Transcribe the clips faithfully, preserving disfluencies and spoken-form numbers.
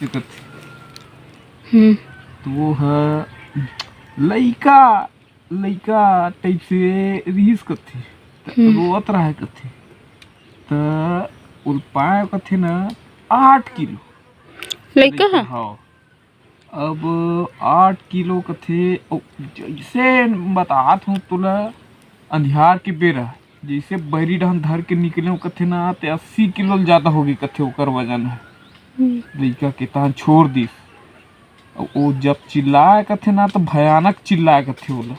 से कथे। हम्म। तो वो ह लइका, लइका टाइप से रिहिस कथे, त हम्म। रोवत रहे कथे। त उल पाए कथे ना आठ किलो। लइका लइका ह? हाँ। अब आठ किलो कथे, अउ जइसे बतात हूँ तोला, अंधियार के बेरा, जइसे बहरी डहन धर के निकले कथे ना, ते अस्सी किलो ले जादा होगे कथे ओकर वजन ह। हम्म। लइका के तहन छोड़ दिस। अउ ओ जब चिल्लाए कथे ना, त भयानक चिल्लाए कथे ओला।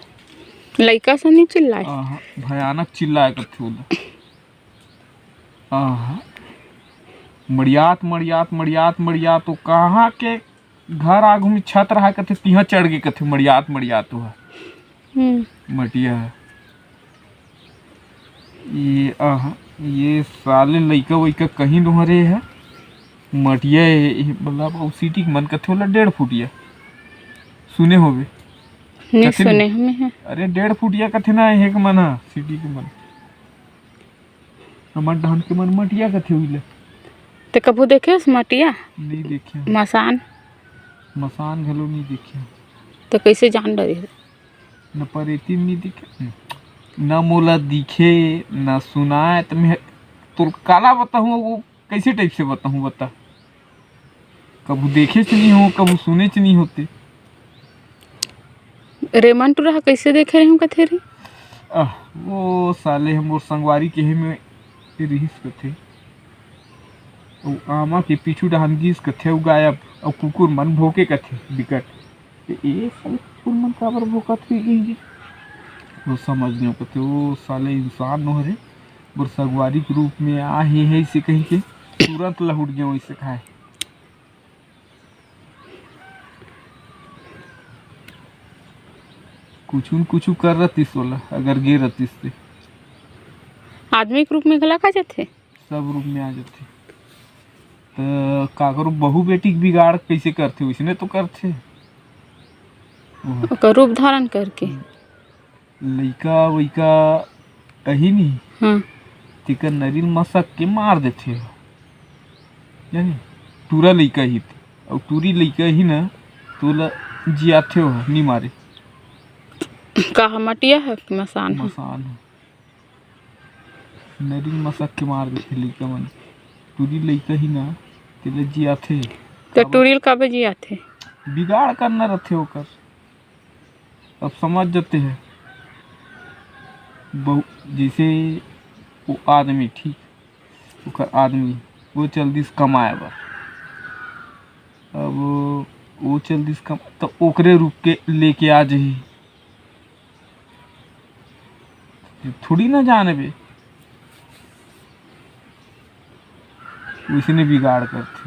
लइका से नहीं चिल्लाए? आहा, भयानक चिल्लाए कथे ओला। आहा, मड़ियात, मड़ियात, मड़ियात, मड़ियात, ओ कहाँ के घर आगू में छत रहा कथे, तिहा चढ़ गे कथे, मड़ियात, मड़ियात ओहा। हम्म। मटिया ह। ये, आहा, ये साले लइका वइका कहीं नोहरे ह। मटिया ए, ए, मतलब, अउ सिटी के मन कथे ओला डेढ़ फुटिया। सुने होबे। नहीं कथे सुने नहीं? हमें है। अरे, डेढ़ फुटिया कथे ना, एक मन ह, सिटी के मन। हमर डहन के मन मटिया कथे उइला। ते कभू देखे हस मटिया? नहीं देखे। मसान? मसान घलो नहीं देखे। तो कैसे जान डरे? न परेती में नहीं दिखे, न मोला दिखे, न सुनाए, त मैं तोर काला बताहूँ, वो कैसे टाइप से बताहूँ, बता। कभू देखेच नहीं हो, कभू सुनेच नहीं होते। रेमन टूरा ह कैसे देखे रही हूँ कथे रही? आह, वो साले ह मोर संगवारी के हे में रिहिस कथे। अउ आमा के पीछू डहान गिस कथे, अउ गायब, अउ कुकुर मन भोंके कथे बिकट। ए, ए साले कुकुर मन काबर भोंकत हुई गई जी? वो समझ नहीं कथे, वो साले इंसान नो हरे, मोर संगवारी के रूप में आ हे, हे इसे कही के तुरंत लहुट गए वैसे खाए। कुछु न कुछु कर रहतिस ओला, अगर गे रहतिस ते। आदमी के रूप में घला का जाथे? सब रूप में आ जाथे। त काकरो बहू बेटी के बिगाड़ कैसे करथे, वैसने तो करथे। ओह। ओकर रूप धारण करके। लइका वइका अही नहीं, हाँ। तेकर नरिन मसक के मार देथे। जाने, टूरा लइका ही ते, अउ टूरी लइका ही ना, तोला जियाथे हो, नहीं मारे। का ह, मटिया ह कि मसान ह? मसान ह। नरिन मसक के मार देथे लइका मन। टूरी लइका ही ना, तेला जियाथे। त काबर? टूरी ल काबर जियाथे? बिगाड़ करना रहथे ओकर। अब समझ जाते हैं। बहु-, जैसे वो आदमी, ठीक, ओकर आदमी, वो चल दिस कमाए बर। अब वो चल दिस कम-, त ओकरे रूप के लेके आ जही। थोड़ी ना जानबे, वैसने बिगाड़ करथे।